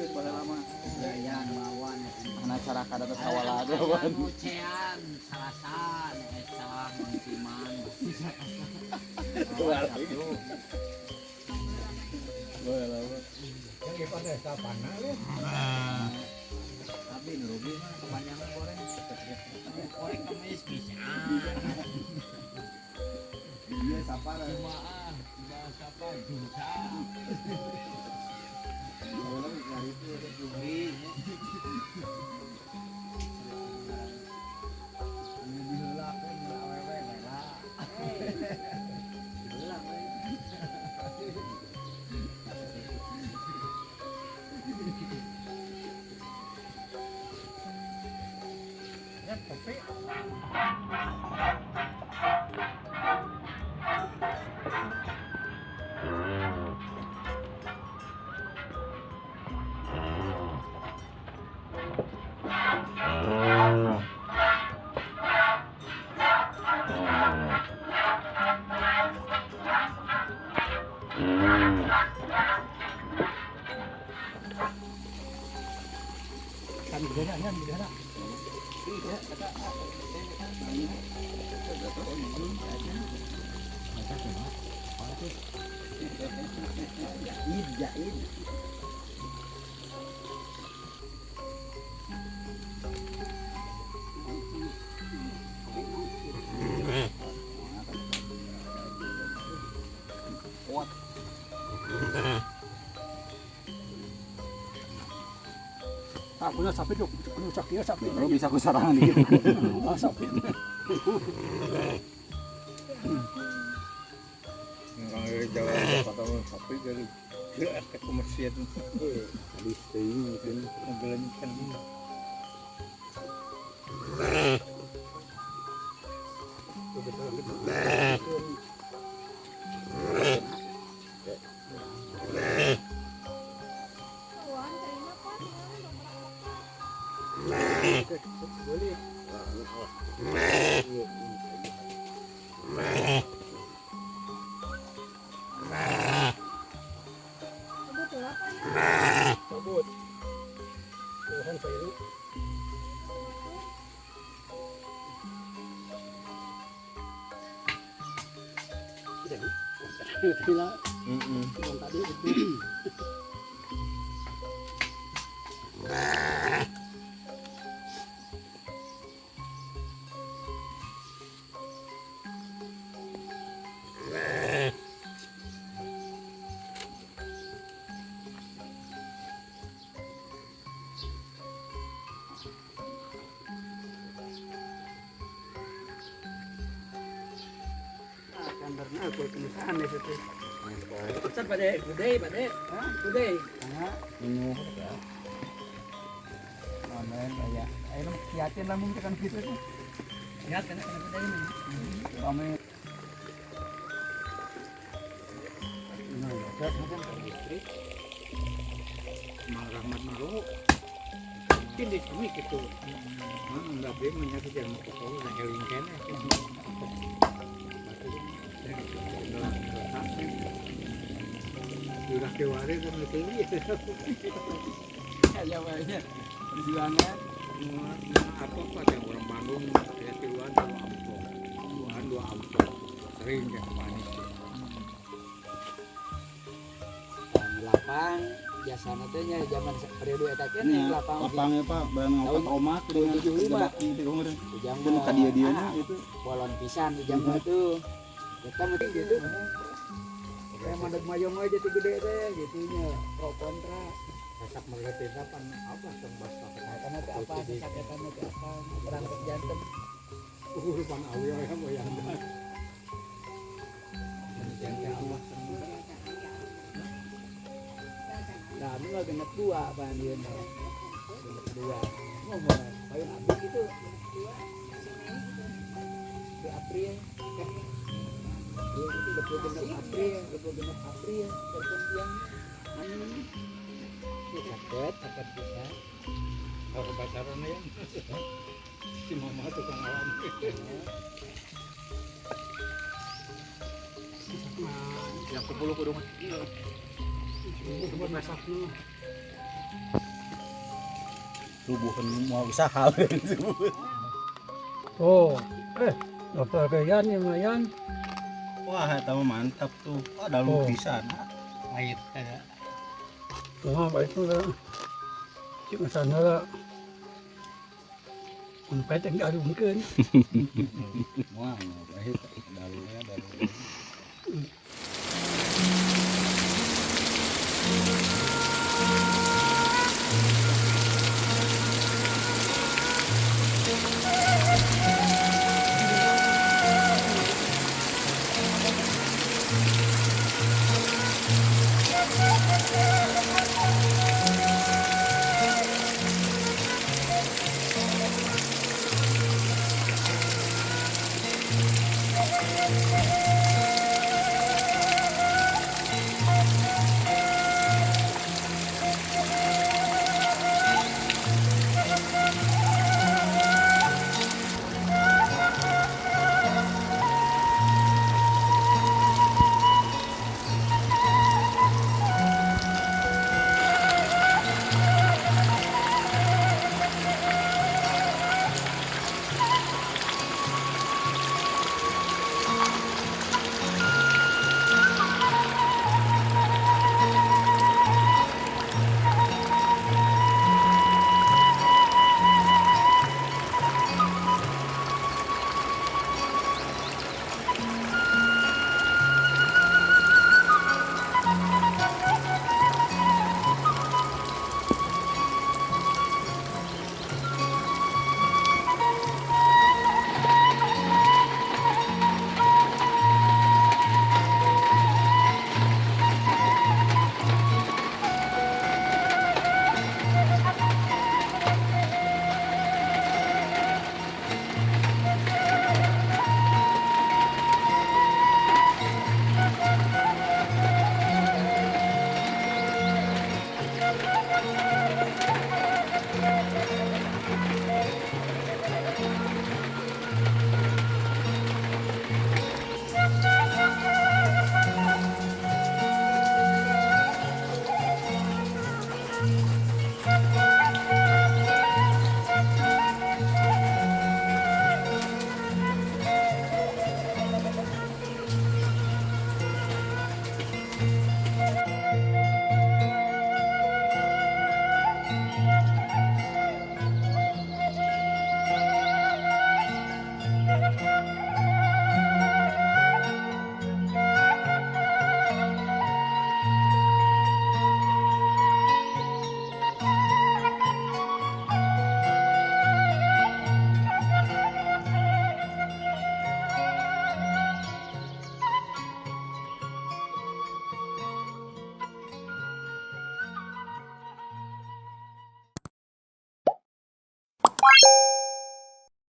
itu baheula mah. Ya mawan. Karena cara kada teh sawala Aya nu cean, Salasa, nu eta musiman. Sabtu. Baheula mah. Yang ipan teh sapana lu. Tapi nu rugi mah kepanjangan goreng. Goreng kemis bisa. Iya sapar. Jumaah, Jumaah sapa juta. Baheula mah cari itu. Rugi. Ini diheula teh nu awewe rela. Diheula we. Ya kopi. Kan gede nya gede na. Iya, kata Jaid, jaid. Kuat. Ah, punya sapi tuh, punya sapi ya sapi. Lu bisa kusarangan dikit. Ah, sapi. Orang dari Jawa Jakarta sapi dari ke komersial Habis teuing mungkin. ngegelencan. Boleh. Cabut. Tuhan saya. Tidak. Tadi itu. Kandarna aku kemukaan deh itu. Pesan pada gede, pada gede. Ini ya. Amen ya. Ayo kiatin lah mungkin kan gitu tuh. Ya, kena kena gede ini. Rame. Nah, ya, mungkin listrik. Mang Rahmat Maru mungkin di sini gitu. Mang tapi menyatu jalan pokok dan eling kene. Udah kewari kan tinggi. Ya banyak perjuangan. Apa pak yang orang Bandung ya tiluan dua amplop, tiluan dua amplop, sering ya panik. Lapang biasana teh nya zaman periode eta teh nya lapang Lapangnya Pak, barang Tahun ngopat omak dengan 75. itu kemarin. Ujang Itu nu ka dieu-dieuna itu. Bolon pisan ujang mah tuh. Eta mah gitu. Kayak mandeg mayong aja tuh gede teh gitunya pro kontra. Sasak meletina pan apa sembas Nah, karena teh apa sasak eta mah teh apa perangkat janten. Pan awi ya boyang. Nah, ini mah genep dua apa dia mah. Genep dua. Mau mau kawin abdi gitu. Di April kan. Iya, itu 26 April, 26 April telepon tiangnya. Sakit, sakit bisa. Kalau pacaran ya. Si mama tukang alam. Jam 10 kudu mah. Coba masak dulu. Subuhan mau usaha. Oh, apa gayaan yang lumayan. Wah, eta mah mantap tuh. Ada Oh. lukisan. Pahit ada. Wah, baik tu lah. Cik sana lah. Umpet yang diarungkeun. Wah, pahit dalunya dalu.